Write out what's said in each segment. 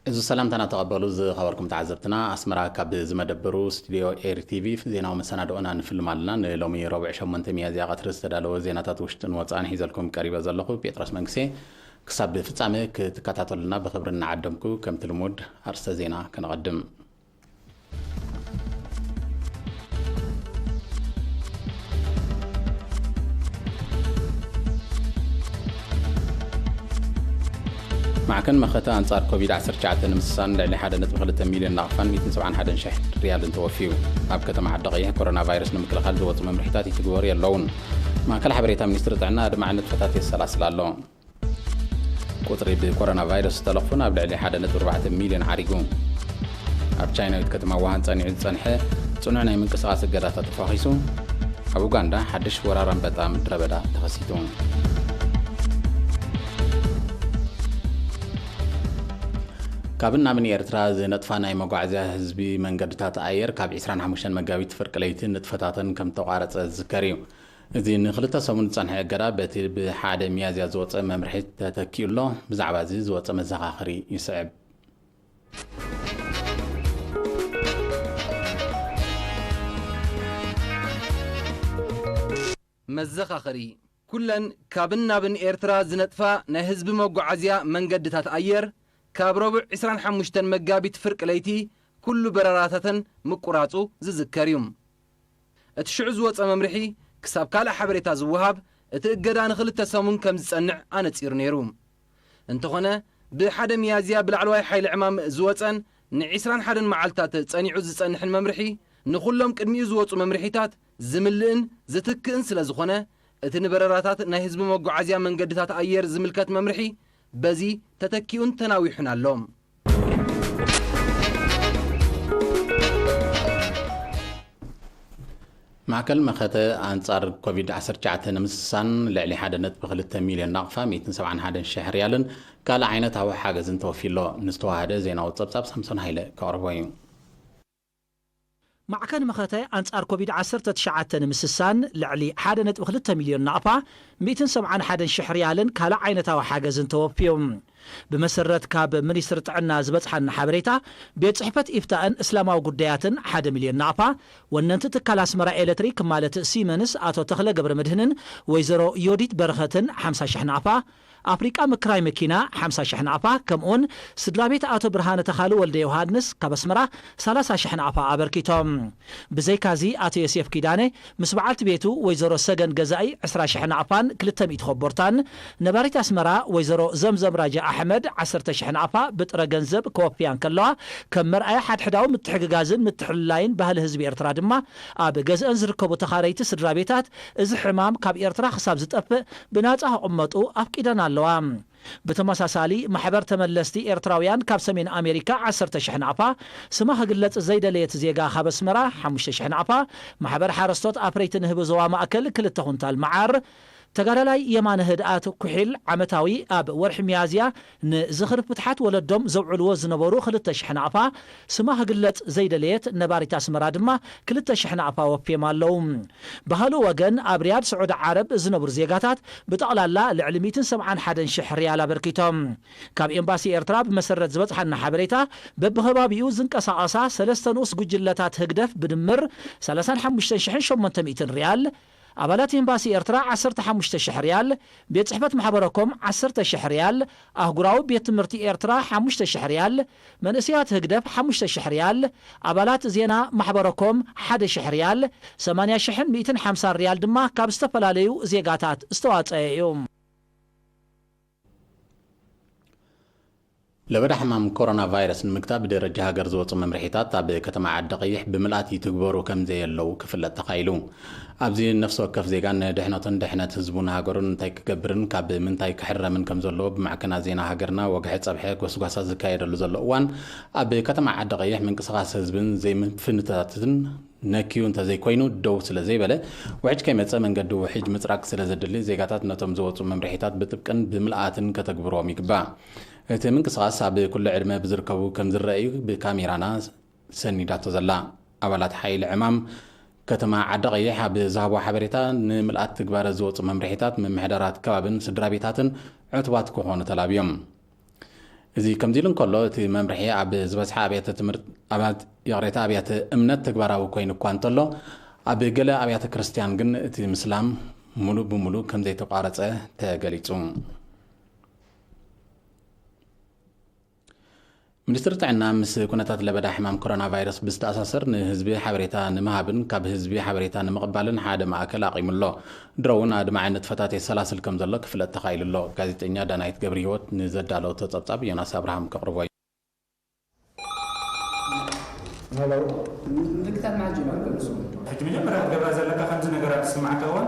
እዚ ሰላምታና ተቐበሉ ዝኸበርኩም ተዓዘብትና። ኣስመራ ካብ ዝመደብሩ ስቱዲዮ ኤሪ ቲቪ ዜናዊ መሰናድኦና ንፍልም ኣለና። ንሎሚ ረቡዕ ሸሞንተ ሚያዝያ ቀትሪ ዝተዳለወ ዜናታት ውሽጥን ወጻእን ሒዘልኩም ቀሪበ ዘለኹ ጴጥሮስ መንግስቴ። ክሳብ ፍጻሜ ክትከታተሉና ብኽብሪ እናዓደምኩ፣ ከምቲ ልሙድ ኣርእስተ ዜና ከነቐድም። ማዕከን መኸተ ኣንጻር ኮቪድ ዓሰርተ ትሽዓተ ንምስሳን ልዕሊ ሓደ ነጥቢ ክልተ ሚልዮን ናቕፋን ሚእትን ሰብዓን ሓደን ሽሕ ሪያልን ተወፊዩ። ኣብ ከተማ ዓዲ ቀይሕ ኮሮና ቫይረስ ንምክልኻል ዝወጹ መምርሒታት ይትግበሩ የለውን። ማእከል ሓበሬታ ሚኒስትሪ ጥዕና ኣድማዒ ንጥፈታት የሰላስል ኣሎ። ቁጽሪ ብኮሮና ቫይረስ ዝተለኽፉ ናብ ልዕሊ ሓደ ነጥቢ ኣርባዕተ ሚልዮን ዓሪጉ። ኣብ ቻይናዊት ከተማ ውሃን ጸኒዑ ዝጸንሐ ጽኑዕ ናይ ምንቅስቓስ እገዳታት ተፋኺሱ። ኣብ ኡጋንዳ ሓድሽ ወራር ኣንበጣ ምድረ በዳ ተኸሲቱ። ካብን ናብን ኤርትራ ዝነጥፋ ናይ መጓዓዝያ ህዝቢ መንገድታት ኣየር ካብ ዕስራን ሓሙሽተን መጋቢት ፍርቂ ለይቲ ንጥፈታተን ከም ተቋረጸ ዝዝከር እዩ። እዚ ንክልተ ሰሙን ዝጸንሐ እገዳ በቲ ብሓደ ሚያዝያ ዝወጸ መምርሒ ተተኪኡ ኣሎ። ብዛዕባ እዚ ዝወጸ መዘኻኸሪ ይስዕብ። መዘኻኸሪ። ኩለን ካብን ናብን ኤርትራ ዝነጥፋ ናይ ህዝቢ መጓዓዝያ መንገድታት ኣየር ካብ ረቡዕ ዕስራን ሓሙሽተን መጋቢት ፍርቂ ለይቲ ኩሉ በረራታተን ምቁራጹ ዝዝከር እዩ። እቲ ሽዑ ዝወጸ መምርሒ ክሳብ ካልእ ሓበሬታ ዝወሃብ እቲ እገዳ ንኽልተ ሰሙን ከም ዝጸንዕ ኣነጺሩ ነይሩ። እንተኾነ፣ ብሓደ ሚያዝያ ብላዕለዋይ ሓይሊ ዕማም ዝወጸን ንዕስራን ሓደን መዓልታት ጸኒዑ ዝጸንሕን መምርሒ ንኹሎም ቅድሚኡ ዝወጹ መምርሒታት ዝምልእን ዝትክእን ስለ ዝኾነ፣ እቲ ንበረራታት ናይ ህዝቢ መጓዓዝያ መንገድታት ኣየር ዝምልከት መምርሒ በዚ ተተኪኡን ተናዊሑን ኣሎ። ማእከል መኸተ ኣንጻር ኮቪድ ዓሰርተ ትሽዓተ ንምስሳን ልዕሊ ሓደ ነጥቢ ክልተ ሚልዮን ናቕፋ ሚእትን ሰብዓን ሓደን ሽሕ ሪያልን ካልእ ዓይነት ሃወ ሓገዝን ተወፊሎ። ንዝተዋሃደ ዜናዊ ጸብጻብ ሳምሶን ሃይለ ከቕርቦ እዩ። ማዕከን መኸተ ኣንጻር ኮቪድ ዓሰርተ ትሽዓተ ንምስሳን ልዕሊ ሓደ ነጥቢ ክልተ ሚልዮን ናቕፋ ሚእትን ሰብዓን ሓደን ሽሕ ሪያልን ካልእ ዓይነታዊ ሓገዝን ተወፍዩ። ብመሰረት ካብ ሚኒስትሪ ጥዕና ዝበጽሓና ሓበሬታ፣ ቤት ጽሕፈት ኢፍታእን እስላማዊ ጉዳያትን ሓደ ሚልዮን ናቕፋ፣ ወነንቲ ትካል ኣስመራ ኤሌክትሪክ ማለት ሲመንስ ኣቶ ተኽለ ገብረ መድህንን ወይዘሮ ዮዲት በረኸትን ሓምሳ ሽሕ ናቕፋ፣ ኣፍሪቃ ምክራይ መኪና ሓምሳ ሽሕ ናቕፋ፣ ከምኡውን ስድራ ቤት ኣቶ ብርሃነ ተኻሉ ወልደ ዮሃንስ ካብ ኣስመራ ሰላሳ ሽሕ ናቕፋ ኣበርኪቶም። ብዘይካዚ ኣቶ ዮሴፍ ኪዳነ ምስ በዓልቲ ቤቱ ወይዘሮ ሰገን ገዛኢ ዕስራ ሽሕ ናቕፋን ክልተ ሚእቲ ኮቦርታን፣ ነባሪት ኣስመራ ወይዘሮ ዘምዘም ራጃ ኣሕመድ ዓሰርተ ሽሕ ናቕፋ ብጥረ ገንዘብ ከወፍያ እንከለዋ፣ ከም መርኣያ ሓድሕዳዊ ምትሕግጋዝን ምትሕልላይን ባህሊ ህዝቢ ኤርትራ ድማ ኣብ ገዝአን ዝርከቡ ተኻረይቲ ስድራ ቤታት እዚ ሕማም ካብ ኤርትራ ክሳብ ዝጠፍእ ብናጻ ክቕመጡ ኣፍቂደን ኣለዋ። ብተመሳሳሊ፣ ማሕበር ተመለስቲ ኤርትራውያን ካብ ሰሜን ኣሜሪካ ዓሰርተ ሽሕ ናቕፋ፣ ስማ ክግለጽ ዘይደለየት ዜጋ ካብ ኣስመራ ሓሙሽተ ሽሕ ናቕፋ፣ ማሕበር ሓረስቶት ኣፍረይቲ ንህቢ ዞባ ማእከል ክልተ ኩንታል መዓር፣ ተጋዳላይ የማነ ህድኣት ኩሒል ዓመታዊ ኣብ ወርሒ ሚያዝያ ንዝኽሪ ፍትሓት ወለዶም ዘውዕልዎ ዝነበሩ ክልተ ሽሕ ናቕፋ፣ ስማ ክግለጽ ዘይደለየት ነባሪት ኣስመራ ድማ ክልተ ሽሕ ናቕፋ ወፍዮም ኣለዉ። ብኻልእ ወገን፣ ኣብ ሪያድ ስዑዲ ዓረብ ዝነብሩ ዜጋታት ብጠቕላላ ልዕሊ ሚእትን ሰብዓን ሓደን ሽሕ ሪያል ኣበርኪቶም። ካብ ኤምባሲ ኤርትራ ብመሰረት ዝበጽሓና ሓበሬታ፣ በብኸባቢኡ ዝንቀሳቐሳ ሰለስተ ንኡስ ጉጅለታት ህግደፍ ብድምር ሰላሳን ሓሙሽተ ሽሕን ሸሞንተ ሚእትን ሪያል፣ ኣባላት ኤምባሲ ኤርትራ ዓሰርተ ሓሙሽተ ሽሕ ሪያል፣ ቤት ጽሕፈት ማሕበረኮም ዓሰርተ ሽሕ ሪያል፣ ኣህጉራዊ ቤት ትምህርቲ ኤርትራ ሓሙሽተ ሽሕ ሪያል፣ መንእሰያት ህግደፍ ሓሙሽተ ሽሕ ሪያል፣ ኣባላት ዜና ማሕበረኮም ሓደ ሽሕ ሪያል፣ ሰማንያ ሽሕን ሚእትን ሓምሳን ሪያል ድማ ካብ ዝተፈላለዩ ዜጋታት ዝተዋጸአ እዩ። ለበዳ ሕማም ኮሮና ቫይረስ ንምግታእ ብደረጃ ሃገር ዝወጹ መምርሒታት ኣብ ከተማ ዓዲ ቀይሕ ብምልኣት ይትግበሩ ከም ዘየለዉ ክፍለጥ ተኻኢሉ። ኣብዚ ነፍሲ ወከፍ ዜጋ ንድሕነቱን ድሕነት ህዝቡን ሃገሩን እንታይ ክገብርን ካብ ምንታይ ክሕረምን ከም ዘለዎ ብማዕከናት ዜና ሃገርና ወግሒ ጸብሐ ጎስጓሳ ዝካየደሉ ዘሎ እዋን፣ ኣብ ከተማ ዓዲ ቀይሕ ምንቅስቓስ ህዝብን ዘይምፍንታትን ነክዩ እንተዘይኮይኑ ደው ስለ ዘይበለ፣ ውሕጅ ከይመጸ መንገዲ ውሕጅ ምጽራግ ስለ ዘድሊ፣ ዜጋታት ነቶም ዝወጹ መምርሒታት ብጥብቅን ብምልኣትን ከተግብርዎም ይግባእ። እቲ ምንቅስቓስ ኣብ ኩሉ ዕድመ ብዝርከቡ ከም ዝረኣዩ ብካሜራና ሰኒዳቶ ዘላ። ኣባላት ሓይሊ ዕማም ከተማ ዓዲ ቀይሕ ኣብ ዝሃቦ ሓበሬታ፣ ንምልኣት ትግባረ ዝወጹ መምርሒታት ምምሕዳራት ከባብን ስድራ ቤታትን ዕቱባት ክኾኑ ተላብዮም። እዚ ከምዚ ኢሉ እንከሎ፣ እቲ መምርሒ ኣብ ዝበዝሓ ኣብያተ ትምህርት-፣ ኣብያት-፣ ይቕሬታ፣ ኣብያተ እምነት ተግባራዊ ኮይኑ እኳ እንተሎ፣ ኣብ ገለ ኣብያተ ክርስቲያን ግን እቲ ምስላም ሙሉእ ብሙሉእ ከም ዘይተቋረጸ ተገሊጹ። ሚኒስትሪ ጥዕና ምስ ኩነታት ለበዳ ሕማም ኮሮና ቫይረስ ብዝተኣሳሰር ንህዝቢ ሓበሬታ ንምሃብን ካብ ህዝቢ ሓበሬታ ንምቕባልን ሓደ ማእከል ኣቒሙ ኣሎ። ድሮ እውን ኣድማዒ ንጥፈታት የሰላስል ከም ዘሎ ክፍለጥ ተኻኢሉ ኣሎ። ጋዜጠኛ ዳናይት ገብረ ህይወት ንዘዳለወቶ ጸብጻብ ዮናስ ኣብርሃም ከቕርቦ እዩ። ሕጂ መጀመርያ ክትገብራ ዘለካ ከምዚ ነገራት ዝስማዕካ እዋን።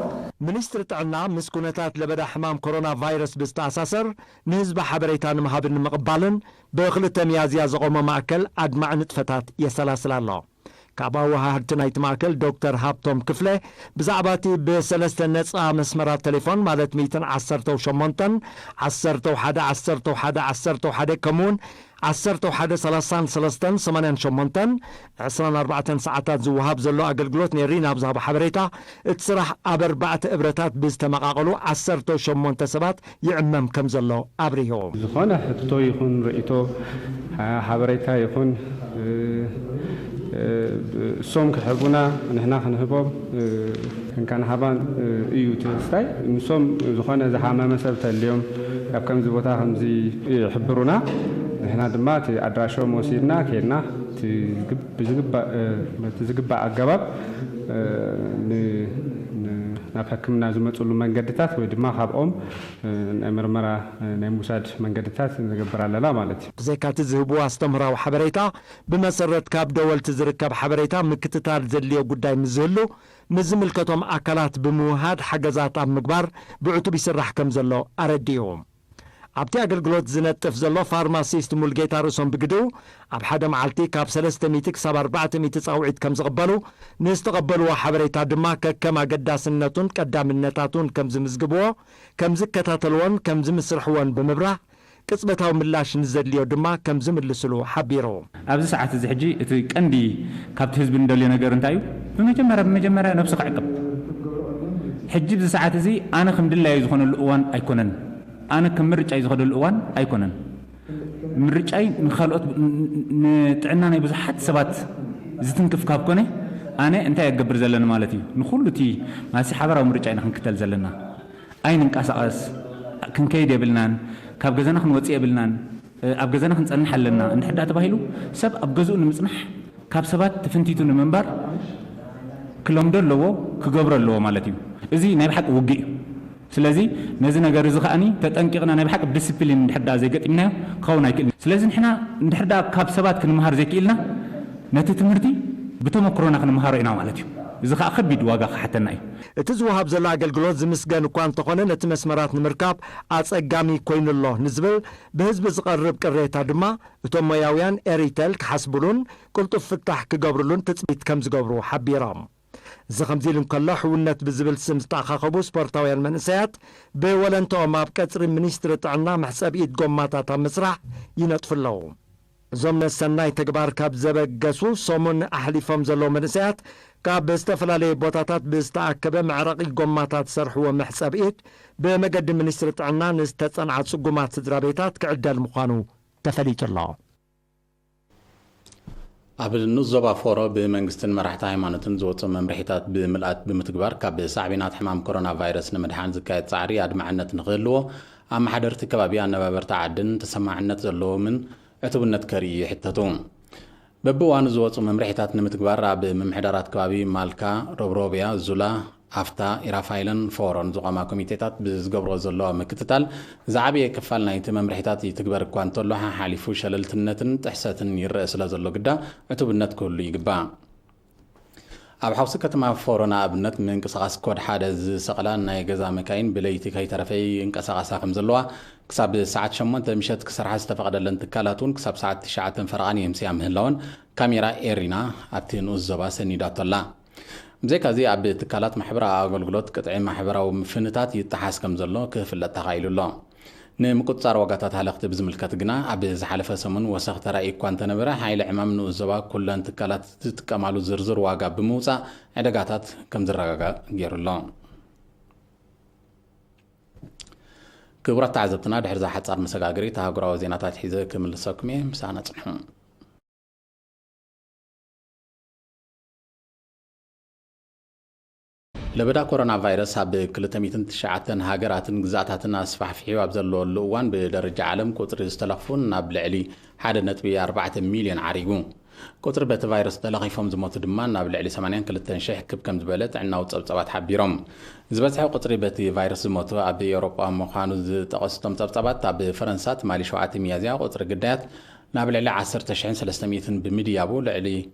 ሚኒስትሪ ጥዕና ምስ ኩነታት ለበዳ ሕማም ኮሮና ቫይረስ ብዝተኣሳሰር ንህዝቢ ሓበሬታ ንምሃብን ንምቕባልን ብክልተ ሚያዝያ ዘቖመ ማእከል ኣድማዒ ንጥፈታት የሰላስል ኣሎ። ካብ ኣወሃህድቲ ናይቲ ማእከል ዶክተር ሃብቶም ክፍለ ብዛዕባ እቲ ብሰለስተ ነጻ መስመራት ቴሌፎን ማለት ሚእትን ዓሰርተው ሸሞንተን ዓሰርተው ሓደ ዓሰርተው ሓደ ዓሰርተው ሓደ ከምኡውን ዓሰርተው ሓደ ሰላሳን ሰለስተን ሰማንያን ሸሞንተን ዕስራን ኣርባዕተን ሰዓታት ዝወሃብ ዘሎ ኣገልግሎት ኔሪ ናብ ዝሃቦ ሓበሬታ እቲ ስራሕ ኣብ ኣርባዕተ እብረታት ብዝተመቓቐሉ ዓሰርተው ሸሞንተ ሰባት ይዕመም ከም ዘሎ ኣብሪሁ። ዝኾነ ሕቶ ይኹን ርእይቶ፣ ሓ-፣ ሓበሬታ ይኹን፣ እ፣ እ፣ እሶም ክሕቡና ንሕና ክንህቦም፣ እ፣ ክንከናሃባን፣ እ፣ እዩ እቲ ስታይ። ንሶም ዝኾነ ዝሓመመ ሰብ ተልዮም ካብ ከምዚ ቦታ ከምዚ ይሕብሩና። ንሕና ድማ እቲ ኣድራሾም ወሲድና ከድና እቲ ዝግብ-፣ ብዝግባእ፣ እ፣ በቲ ዝግባእ ኣገባብ፣ እ፣ ን-፣ ን-፣ ናብ ሕክምና ዝመፅሉ መንገድታት ወይ ድማ ካብኦም፣ እ፣ ናይ ምርመራ፣ እ፣ ናይ ምውሳድ መንገድታት ንገብር ኣለና ማለት እዩ። ብዘይካ እቲ ዝህብዎ ኣስተምህራዊ ሓበሬታ፣ ብመሰረት ካብ ደወልቲ ዝርከብ ሓበሬታ ምክትታል ዘድልዮ ጉዳይ ምስ ዝህሉ፣ ምስ ዝምልከቶም ኣካላት ብምውሃድ ሓገዛት ኣብ ምግባር ብዕቱብ ይስራሕ ከም ዘሎ ኣረዲኡ። ኣብቲ ኣገልግሎት ዝነጥፍ ዘሎ ፋርማሲስት ሙልጌታ ርእሶም ብግድኡ፣ ኣብ ሓደ መዓልቲ ካብ ሰለስተ ሚእቲ ክሳብ ኣርባዕተ ሚእቲ ጻውዒት ከም ዝቕበሉ፣ ንዝተቐበልዎ ሓበሬታ ድማ ከከም ኣገዳስነቱን ቀዳምነታቱን ከም ዝምዝግብዎ፣ ከም ዝከታተልዎን ከም ዝምስርሕዎን ብምብራህ፣ ቅጽበታዊ ምላሽ ንዘድልዮ ድማ ከም ዝምልስሉ ሓቢሩ። ኣብዚ ሰዓት እዚ ሕጂ እቲ ቀንዲ ካብቲ ህዝቢ ንደልዮ ነገር እንታይ እዩ? ብመጀመርያ፣ ብመጀመርያ ነብሱ ክዕቅብ። ሕጂ ኣብዚ ሰዓት እዚ ኣነ ከም ድላዩ ዝኾነሉ እዋን ኣይኮነን። ኣነ ከም ምርጫይ ዝኸደሉ እዋን ኣይኮነን። ምርጫይ ንኻልኦት፣ ን-፣ ን-፣ ንጥዕና ናይ ብዙሓት ሰባት ዝትንክፍ ካብ ኮነ፣ ኣነ እንታይ እገብር ዘለኒ ማለት እዩ? ንኹሉ እቲ ማሲ ሓበራዊ ምርጫ ኢና ክንክተል ዘለና። ኣይንንቀሳቐስ፣ ክንከይድ የብልናን፣ ካብ ገዛና ክንወጽእ የብልናን፣ ኣብ ገዛና ክንጸንሕ ኣለና እንድሕር ደኣ ተባሂሉ፣ ሰብ ኣብ ገዝኡ ንምጽናሕ፣ ካብ ሰባት ተፈንቲቱ ንምንባር ክለምዶ ኣለዎ፣ ክገብሮ ኣለዎ ማለት እዩ። እዚ ናይ ብሓቂ ውግእ እዩ። ስለዚ ነዚ ነገር እዚ ከኣኒ ተጠንቂቕና ናይ ብሓቂ ብዲስፕሊን እንድሕር ደኣ ዘይገጢምናዮ ክኸውን ኣይክእልን። ስለዚ ንሕና እንድሕር ደኣ ካብ ሰባት ክንመሃር ዘይክኢልና፣ ነቲ ትምህርቲ ብተመክሮና ክንመሃሮ ኢና ማለት እዩ። እዚ ከኣ ከቢድ ዋጋ ክሓተና እዩ። እቲ ዝወሃብ ዘሎ ኣገልግሎት ዝምስገን እኳ እንተኾነ፣ ነቲ መስመራት ንምርካብ ኣጸጋሚ ኮይኑ'ሎ ንዝብል ብህዝቢ ዝቐርብ ቅሬታ ድማ፣ እቶም ሞያውያን ኤሪተል ክሓስብሉን ቅልጡፍ ፍታሕ ክገብርሉን ትጽቢት ከም ዝገብሩ ሓቢሮም። እዚ ከምዚ ኢሉ እንከሎ፣ ሕውነት ብዝብል ስም ዝተኣኻኸቡ ስፖርታውያን መንእሰያት ብወለንትኦም ኣብ ቀጽሪ ሚኒስትሪ ጥዕና መሕጸቢ ኢድ ጎማታት ኣብ ምስራሕ ይነጥፉ ኣለዉ። እዞም ነሰናይ ተግባር ካብ ዘበገሱ ሰሙን ኣሕሊፎም ዘለዉ መንእሰያት፣ ካብ ዝተፈላለየ ቦታታት ብዝተኣከበ መዕረቒ ጎማታት ዝሰርሕዎ መሕጸቢ ኢድ፣ ብመገዲ ሚኒስትሪ ጥዕና ንዝተጸንዓ ጽጉማት ስድራ ቤታት ክዕደል ምዃኑ ተፈሊጡ ኣሎ። ኣብ ንኡስ ዞባ ፎሮ ብመንግስትን መራሕቲ ሃይማኖትን ዝወፁ መምርሒታት ብምልኣት ብምትግባር፣ ካብ ሳዕቤናት ሕማም ኮሮና ቫይረስ ንምድሓን ዝካየድ ፃዕሪ ኣድማዕነት ንክህልዎ፣ ኣመሓደርቲ ከባቢ፣ ኣነባበርቲ ዓድን ተሰማዕነት ዘለዎምን ዕቱብነት ከርእዩ ይሕተቱ። በብእዋኑ ዝወፁ መምርሒታት ንምትግባር፣ ኣብ ምምሕዳራት ከባቢ ማልካ፣ ሮብሮብያ፣ ዙላ፣ ኣፍታ፣ ኢራፋይለን ፎሮን ዝቖማ ኮሚቴታት ብዝገብሮ ዘለዋ ምክትታል፣ ዝዓበየ ክፋል ናይቲ መምርሒታት ይትግበር እኳ እንተሎ፣ ሓሓሊፉ ሸለልትነትን ጥሕሰትን ይረአ ስለ ዘሎ ግዳ፣ ዕቱብነት ክህሉ ይግባእ። ኣብ ሓውሲ ከተማ ፎሮ ንኣብነት፣ ምንቅስቓስ ኮድ ሓደ ዝሰቕላ ናይ ገዛ መካይን ብለይቲ ከይተረፈ ይንቀሳቐሳ ከም ዘለዋ፣ ክሳብ ሰዓት ሸሞንተ ምሸት ክሰርሓ ዝተፈቐደለን ትካላት እውን ክሳብ ሰዓት ትሽዓተ ፈረቓ የምስያ ምህላወን ካሜራ ኤሪና ኣብቲ ንኡስ ዞባ ሰኒዳቶ ኣላ። ብዘይካዚ ኣብ ትካላት ማሕበራዊ ኣገልግሎት ቅጥዒ ማሕበራዊ ምፍንታት ይጠሓስ ከም ዘሎ ክፍለጥ ተኻኢሉ ኣሎ። ንምቁጽጻር ዋጋታት ሃለኽቲ ብዝምልከት ግና፣ ኣብ ዝሓለፈ ሰሙን ወሰኽ ተራእዩ እኳ እንተነበረ፣ ሓይሊ ዕማም ንኡስ ዞባ ኩለን ትካላት ዝጥቀማሉ ዝርዝር ዋጋ ብምውጻእ ዕደጋታት ከም ዝረጋጋእ ገይሩ ኣሎ። ክቡራት ተዓዘብትና፣ ድሕሪ እዛ ሓጻር መሰጋገሪት ኣህጉራዊ ዜናታት ሒዘ ክምልሰኩም እየ። ምሳና ጽንሑ። ለበዳ ኮሮና ቫይረስ ኣብ ክልተ ሚእትን ትሽዓተን ሃገራትን ግዝኣታትን ኣስፋሕፊሑ ኣብ ዘለወሉ እዋን፣ ብደረጃ ዓለም ቁጽሪ ዝተለኽፉ ናብ ልዕሊ ሓደ ነጥቢ ኣርባዕተ ሚልዮን ዓሪጉ። ቁጽሪ በቲ ቫይረስ ተለኺፎም ዝሞቱ ድማ ናብ ልዕሊ ሰማንያን ክልተን ሽሕ ክብ ከም ዝበለ ጥዕናዊ ጸብጻባት ሓቢሮም። ዝበዝሐ ቁጽሪ በቲ ቫይረስ ዝሞቱ ኣብ ኤውሮጳ ምዃኑ ዝጠቐሱ እቶም ጸብጻባት፣ ኣብ ፈረንሳ ትማሊ ሸውዓተ ሚያዝያ ቁጽሪ ግዳያት ናብ ልዕሊ ዓሰርተ ሽሕን ሰለስተ ሚእትን ብምድያቡ፣ ልዕሊ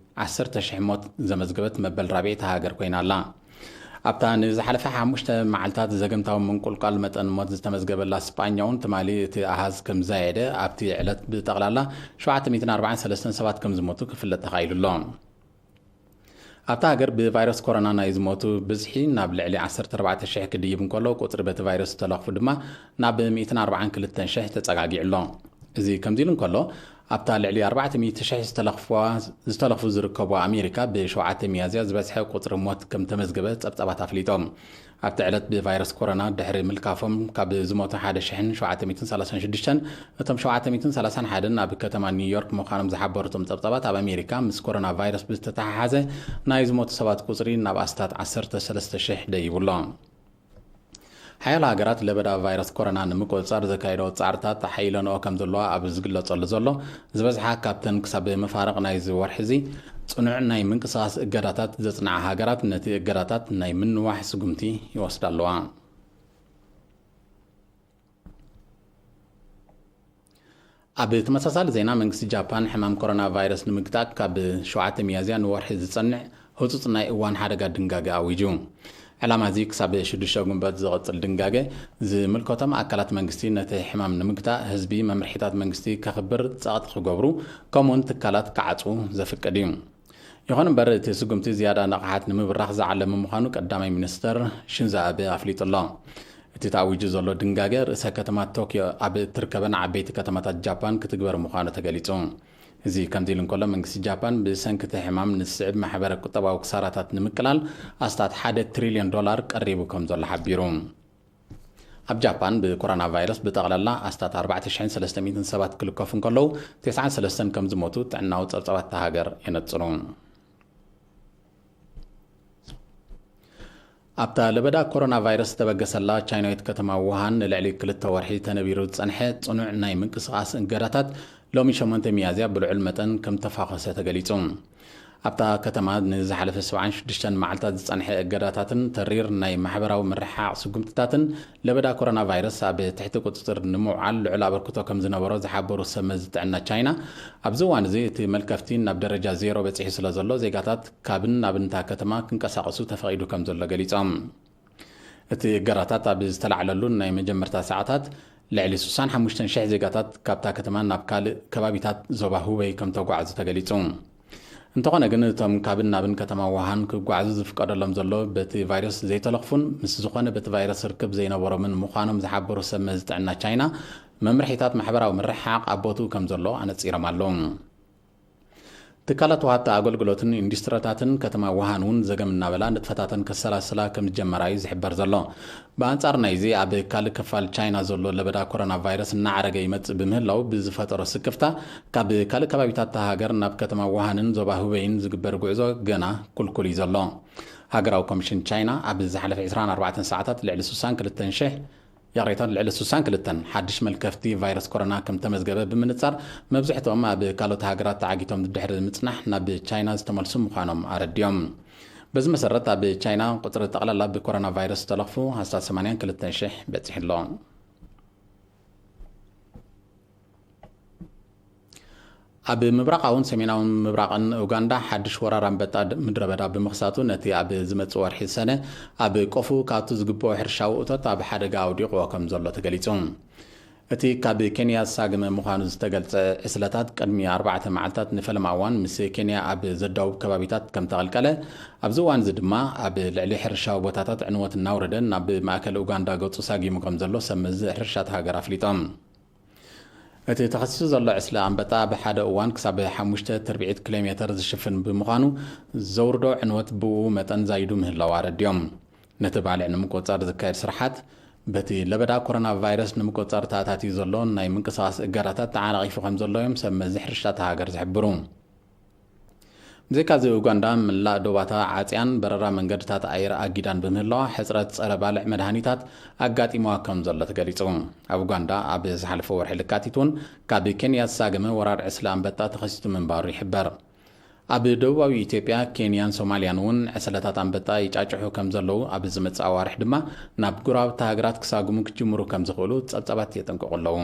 ዓሰርተ ሽሕ ሞት ዘመዝገበት መበል ራብዐይቲ ሃገር ኮይና ኣላ። ኣብታ ንዝሓለፈ ሓሙሽተ መዓልታት ዘገምታዊ ምንቁልቋል መጠን ሞት ዝተመዝገበላ ስጳኛ እውን ትማሊ እቲ ኣሃዝ ከም ዛየደ፣ ኣብቲ ዕለት ብጠቕላላ ሸውዓተ ሚእትን ኣርባዓን ሰለስተን ሰባት ከም ዝሞቱ ክፍለጥ ተኻኢሉ ኣሎ። ኣብታ ሃገር ብቫይረስ ኮሮና ናይ ዝሞቱ ብዝሒ ናብ ልዕሊ ዓሰርተ ኣርባዕተ ሽሕ ክድይብ እንከሎ፣ ቁጽሪ በቲ ቫይረስ ዝተለኽፉ ድማ ናብ ሚእትን ኣርባዓን ክልተን ሽሕ ተጸጋጊዑ ኣሎ። እዚ ከምዚ ኢሉ እንከሎ፣ ኣብታ ልዕሊ ኣርባዕተ ሚእቲ ሽሕ ዝተለኽፍዋ-፣ ዝተለኽፉ ዝርከቡ ኣሜሪካ፣ ብሸውዓተ ሚያዝያ ዝበዝሐ ቁጽሪ ሞት ከም ተመዝገበ ጸብጻባት ኣፍሊጦም። ኣብቲ ዕለት ብቫይረስ ኮሮና ድሕሪ ምልካፎም ካብ ዝሞቱ ሓደ ሽሕን ሸውዓተ ሚእትን ሰላሳን ሽዱሽተን፣ እቶም ሸውዓተ ሚእትን ሰላሳን ሓደን ኣብ ከተማ ኒውዮርክ ምዃኖም ዝሓበሩ እቶም ጸብጻባት፣ ኣብ ኣሜሪካ ምስ ኮሮና ቫይረስ ብዝተተሓሓዘ ናይ ዝሞቱ ሰባት ቁጽሪ ናብ ኣስታት ዓሰርተ ሰለስተ ሽሕ ደይቡ ኣሎ። ሓያሎ ሃገራት ለበዳ ቫይረስ ኮሮና ንምቁጽጻር ዘካየዶ ጻዕርታት ተሓይለንኦ ከም ዘለዋ ኣብ ዝግለጸሉ ዘሎ፣ ዝበዝሓ ካብተን ክሳብ መፋርቕ ናይዚ ወርሒ እዚ ጽኑዕ ናይ ምንቅስቓስ እገዳታት ዘጽንዓ ሃገራት፣ ነቲ እገዳታት ናይ ምንዋሕ ስጉምቲ ይወስዳ ኣለዋ። ኣብ ተመሳሳሊ ዜና፣ መንግስቲ ጃፓን ሕማም ኮሮና ቫይረስ ንምግታእ ካብ ሸውዓተ ሚያዝያ ንወርሒ ዝጸንዕ ህጹጽ ናይ እዋን ሓደጋ ድንጋገ ኣዊጁ። ዕላማ እዚ ክሳብ ሽዱሽተ ጉንበት ዝቕጽል ድንጋገ ዝምልከቶም ኣካላት መንግስቲ ነቲ ሕማም ንምግታእ ህዝቢ መምርሒታት መንግስቲ ከኽብር ጸቕጢ ክገብሩ፣ ከምኡውን ትካላት ክዓጽዉ ዘፍቅድ እዩ። ይኹን እምበር፣ እቲ ስጉምቲ ዝያዳ ንቕሓት ንምብራኽ ዝዓለመ ምዃኑ ቀዳማይ ሚኒስተር ሽንዞ ኣበ ኣፍሊጡ ኣሎ። እቲ ተኣዊጁ ዘሎ ድንጋገ ርእሰ ከተማ ቶክዮ ኣብ እትርከበን ዓበይቲ ከተማታት ጃፓን ክትግበር ምዃኑ ተገሊጹ። እዚ ከምዚ ኢሉ እንከሎ፣ መንግስቲ ጃፓን ብሰንኪ እቲ ሕማም ንዝስዕብ ማሕበረ ቁጠባዊ ክሳራታት ንምቅላል ኣስታት ሓደ ትሪልዮን ዶላር ቀሪቡ ከም ዘሎ ሓቢሩ። ኣብ ጃፓን ብኮሮና ቫይረስ ብጠቕላላ ኣስታት ኣርባዕተ ሽሕን ሰለስተ ሚእትን ሰባት ክልከፉ እንከለዉ፣ ተስዓን ሰለስተን ከም ዝሞቱ ጥዕናዊ ጸብጻባት እታ ሃገር የነጽሩ። ኣብታ ለበዳ ኮሮና ቫይረስ ዝተበገሰላ ቻይናዊት ከተማ ውሃን ንልዕሊ ክልተ ወርሒ ተነቢሩ ዝጸንሐ ጽኑዕ ናይ ምንቅስቓስ እገዳታት ሎሚ ሸሞንተ ሚያዝያ ብልዑል መጠን ከም ተፋኾሰ ተገሊጹ። ኣብታ ከተማ ንዝሓለፈ ሰብዓን ሽዱሽተን መዓልታት ዝጸንሐ እገዳታትን ተሪር ናይ ማሕበራዊ ምርሕሓቕ ስጉምትታትን ለበዳ ኮሮና ቫይረስ ኣብ ትሕቲ ቁጽጽር ንምውዓል ልዑል ኣበርክቶ ከም ዝነበሮ ዝሓበሩ ሰብ መዚ ጥዕና ቻይና፣ ኣብዚ እዋን እዚ እቲ መልከፍቲ ናብ ደረጃ ዜሮ በጺሑ ስለ ዘሎ፣ ዜጋታት ካብን ናብን እታ ከተማ ክንቀሳቐሱ ተፈቒዱ ከም ዘሎ ገሊጾም። እቲ እገዳታት ኣብ ዝተላዕለሉ ናይ መጀመርታ ሰዓታት፣ ልዕሊ ስሳን ሓሙሽተን ሽሕ ዜጋታት ካብታ ከተማ ናብ ካልእ ከባቢታት ዞባ ሁበይ ከም ተጓዕዙ ተገሊጹ። እንተኾነ ግን፣ እቶም ካብን ናብን ከተማ ውሃን ክጓዓዙ ዝፍቀደሎም ዘሎ፣ በቲ ቫይረስ ዘይተለኽፉን ምስ ዝኾነ በቲ ቫይረስ ርክብ ዘይነበሮምን ምዃኖም ዝሓበሩ ሰብ መዚ ጥዕና ቻይና፣ መምርሒታት ማሕበራዊ ምርሕሓቕ ኣብ ቦትኡ ከም ዘሎ ኣነጺሮም ኣለዉ። ትካላት ወሃብቲ ኣገልግሎትን ኢንዱስትሪታትን ከተማ ውሃን እውን ዘገም እናበላ ንጥፈታተን ከሰላስላ ከም ዝጀመራ እዩ ዝሕበር ዘሎ። ብኣንጻር ናይዚ፣ ኣብ ካልእ ክፋል ቻይና ዘሎ ለበዳ ኮሮና ቫይረስ እናዓረገ ይመጽእ ብምህላው ብዝፈጠሮ ስክፍታ፣ ካብ ካልእ ከባቢታት እታ ሃገር ናብ ከተማ ውሃንን ዞባ ሁበይን ዝግበር ጉዕዞ ገና ኩልኩል እዩ ዘሎ። ሃገራዊ ኮሚሽን ቻይና ኣብ ዝሓለፈ ዕስራን ኣርባዕተን ሰዓታት ልዕሊ ስሳን ክልተን ሽሕ፣ ይቕሬታ፣ ልዕሊ ስሳን ክልተን ሓድሽ መልከፍቲ ቫይረስ ኮሮና ከም ተመዝገበ ብምንጻር፣ መብዝሕትኦም ኣብ ካልኦት ሃገራት ተዓጊቶም ድሕሪ ምጽናሕ ናብ ቻይና ዝተመልሱ ምዃኖም ኣረዲኦም። በዚ መሰረት፣ ኣብ ቻይና ቁጽሪ ጠቕላላ ብኮሮና ቫይረስ ዝተለኽፉ ኣስታት ሰማንያን ክልተን ሽሕ በጺሑ ኣሎ። ኣብ ምብራቓውን ሰሜናውን ምብራቕን ኡጋንዳ ሓድሽ ወራር ኣንበጣ ድ-፣ ምድረ በዳ ብምኽሳቱ፣ ነቲ ኣብ ዝመጽእ ወርሒ ሰነ ኣብ ቆፉ ክኣቱ ዝግብኦ ሕርሻዊ እቶት ኣብ ሓደጋ ኣውዲቕዎ ከም ዘሎ ተገሊጹ። እቲ ካብ ኬንያ ዝሳገመ ምዃኑ ዝተገልጸ ዕስለታት፣ ቅድሚ ኣርባዕተ መዓልታት ንፈለማ እዋን ምስ ኬንያ ኣብ ዘዳውብ ከባቢታት ከም ተቐልቀለ፣ ኣብዚ እዋን እዚ ድማ ኣብ ልዕሊ ሕርሻዊ ቦታታት ዕንወት እናውረደ ናብ ማእከል ኡጋንዳ ገጹ ሳጊሙ ከም ዘሎ ሰብ መዚ ሕርሻ እታ ሃገር ኣፍሊጦም። እቲ ተኸሲሱ ዘሎ ዕስለ ኣንበጣ ኣብ ሓደ እዋን ክሳብ ሓሙሽተ ትርብዒት ኪሎ ሜተር ዝሽፍን ብምዃኑ፣ ዘውርዶ ዕንወት ብኡ መጠን ዛይዱ ምህላው ኣረዲኦም። ነቲ ባልዕ ንምቁጽጻር ዝካየድ ስራሓት በቲ ለበዳ ኮሮና ቫይረስ ንምቁፅፃር ተኣታትዩ ዘሎ ናይ ምንቅስቃስ እገዳታት ተዓናቒፉ ከም ዘሎ እዮም ሰብ መዚ ሕርሻ እታ ሃገር ዝሕብሩ። ብዘይካዚ፣ ኡጋንዳ ምላእ ዶባታ ዓጽያን በረራ መንገድታት ኣየር ኣጊዳን ብምህላዋ፣ ሕጽረት ጸረ ባልዕ መድሃኒታት ኣጋጢምዋ ከም ዘሎ ተገሊጹ። ኣብ ኡጋንዳ ኣብ ዝሓለፈ ወርሒ ለካቲት እውን ካብ ኬንያ ዝሳገመ ወራር ዕስለ ኣንበጣ ተኸሲቱ ምንባሩ ይሕበር። ኣብ ደቡባዊ ኢትዮጵያ፣ ኬንያን ሶማልያን እውን ዕስለታት ኣንበጣ ይጫጭሑ ከም ዘለዉ፣ ኣብ ዝመጽእ ኣዋርሕ ድማ ናብ ጎረባብቲ ሃገራት ክሳግሙ ክጅምሩ ከም ዝኽእሉ ጸብጻባት የጠንቅቑ ኣለዉ።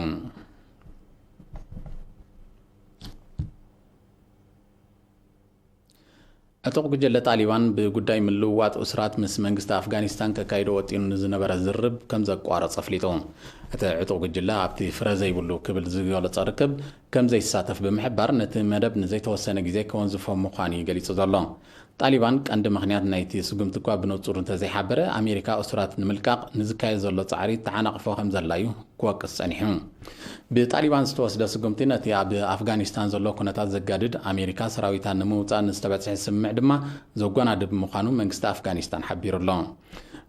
ዕጡቕ ጉጅለ ጣሊባን ብጉዳይ ምልውዋጥ እስራት ምስ መንግስቲ ኣፍጋኒስታን ከካይዶ ወጢኑ ንዝነበረ ዝርርብ ከም ዘቋረጸ ኣፍሊጡ። እቲ ዕጡቕ ጉጅለ ኣብቲ ፍረ ዘይብሉ ክብል ዝገለጸ ርክብ ከም ዘይሳተፍ ብምሕባር፣ ነቲ መደብ ንዘይተወሰነ ግዜ ከወንዝፎ ምዃኑ እዩ ገሊጹ ዘሎ። ጣሊባን ቀንዲ ምኽንያት ናይቲ ስጉምቲ እኳ ብንጹር እንተዘይሓበረ፣ ኣሜሪካ እስራት ንምልቃቕ ንዝካየድ ዘሎ ጻዕሪ ተዓናቕፎ ከም ዘላ እዩ ክወቅስ ጸኒሑ። ብጣሊባን ዝተወስደ ስጉምቲ ነቲ ኣብ ኣፍጋኒስታን ዘሎ ኩነታት ዘጋድድ፣ ኣሜሪካ ሰራዊታ ንምውጻእ ንዝተበጽሐ ስምምዕ ድማ ዘጓናድብ ምዃኑ መንግስቲ ኣፍጋኒስታን ሓቢሩ ኣሎ።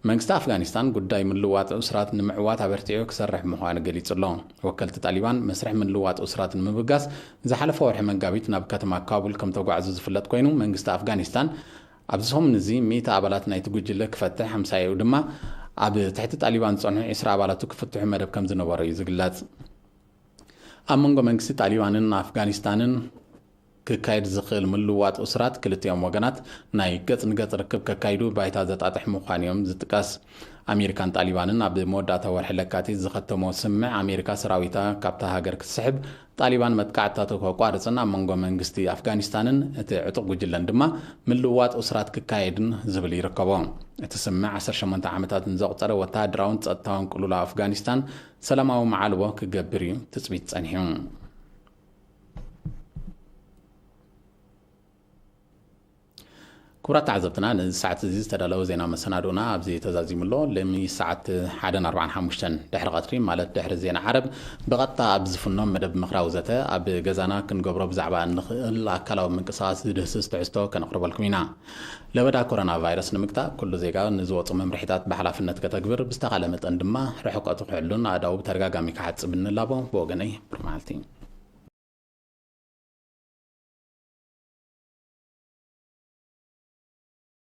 መንግስቲ ኣፍጋኒስታን ጉዳይ ምልዋጥ እስራት ንምዕዋት ኣበርቲዑ ክሰርሕ ምዃኑ ገሊጹ ኣሎ። ወከልቲ ጣሊባን መስርሕ ምልዋጥ እስራት ንምብጋስ ዝሓለፈ ወርሒ መጋቢት ናብ ከተማ ካቡል ከም ተጓዕዙ ዝፍለጥ ኮይኑ፣ መንግስቲ ኣፍጋኒስታን ኣብዚ ሰሙን እዚ ሚእቲ ኣባላት ናይቲ ጉጅለ ክፈትሕ፣ ኣምሳያኡ ድማ ኣብ ትሕቲ ጣሊባን ዝጸንሑ ዕስራ ኣባላቱ ክፍትሑ መደብ ከም ዝነበሮ እዩ ዝግለጽ። ኣብ መንጎ መንግስቲ ጣሊባንን ኣፍጋኒስታንን ክካየድ ዝኽእል ምልውዋጥ እስራት ክልቲኦም ወገናት ናይ ገጽ ንገጽ ርክብ ከካይዱ ባይታ ዘጣጥሕ ምዃኑ እዮም ዝጥቀስ። ኣሜሪካን ጣሊባንን ኣብ መወዳእታ ወርሒ ለካቲት ዝኸተሞ ስምምዕ፣ ኣሜሪካ ሰራዊታ ካብታ ሃገር ክትስሕብ፣ ጣሊባን መጥቃዕትታቱ ከቋርጽን ኣብ መንጎ መንግስቲ ኣፍጋኒስታንን እቲ ዕጡቕ ጉጅለን ድማ ምልውዋጥ እስራት ክካየድን ዝብል ይርከቦ። እቲ ስምምዕ ዓሰርተ ሸሞንተ ዓመታት ንዘቑጸረ ወተሃደራውን ጸጥታውን ቅልውላው ኣፍጋኒስታን ሰላማዊ መዓልቦ ክገብር እዩ ትጽቢት ጸኒሑ። ክቡራት ተዓዘብትና፣ ንዚ ሰዓት እዚ ዝተዳለወ ዜና መሰናዶና ኣብዚ ተዛዚሙ ኣሎ። ሎሚ ሰዓት ሓደን ኣርባዓን ሓሙሽተን ድሕሪ ቀትሪ፣ ማለት ድሕሪ ዜና ዓረብ፣ ብቐጥታ ኣብ ዝፍኖ መደብ ምኽራዊ ዘተ፣ ኣብ ገዛና ክንገብሮ ብዛዕባ እንኽእል ኣካላዊ ምንቅስቓስ ዝድህስስ ትሕዝቶ ከነቕርበልኩም ኢና። ለበዳ ኮሮና ቫይረስ ንምግታእ፣ ኩሉ ዜጋ ንዝወፁ መምርሒታት ብሓላፍነት ከተግብር፣ ብዝተኻለ መጠን ድማ ርሕቀቱ ክሕሉን ኣእዳዉ ብተደጋጋሚ ክሓጽብ እንላቦ። ብወገነይ፣ ብሩኽ መዓልቲ።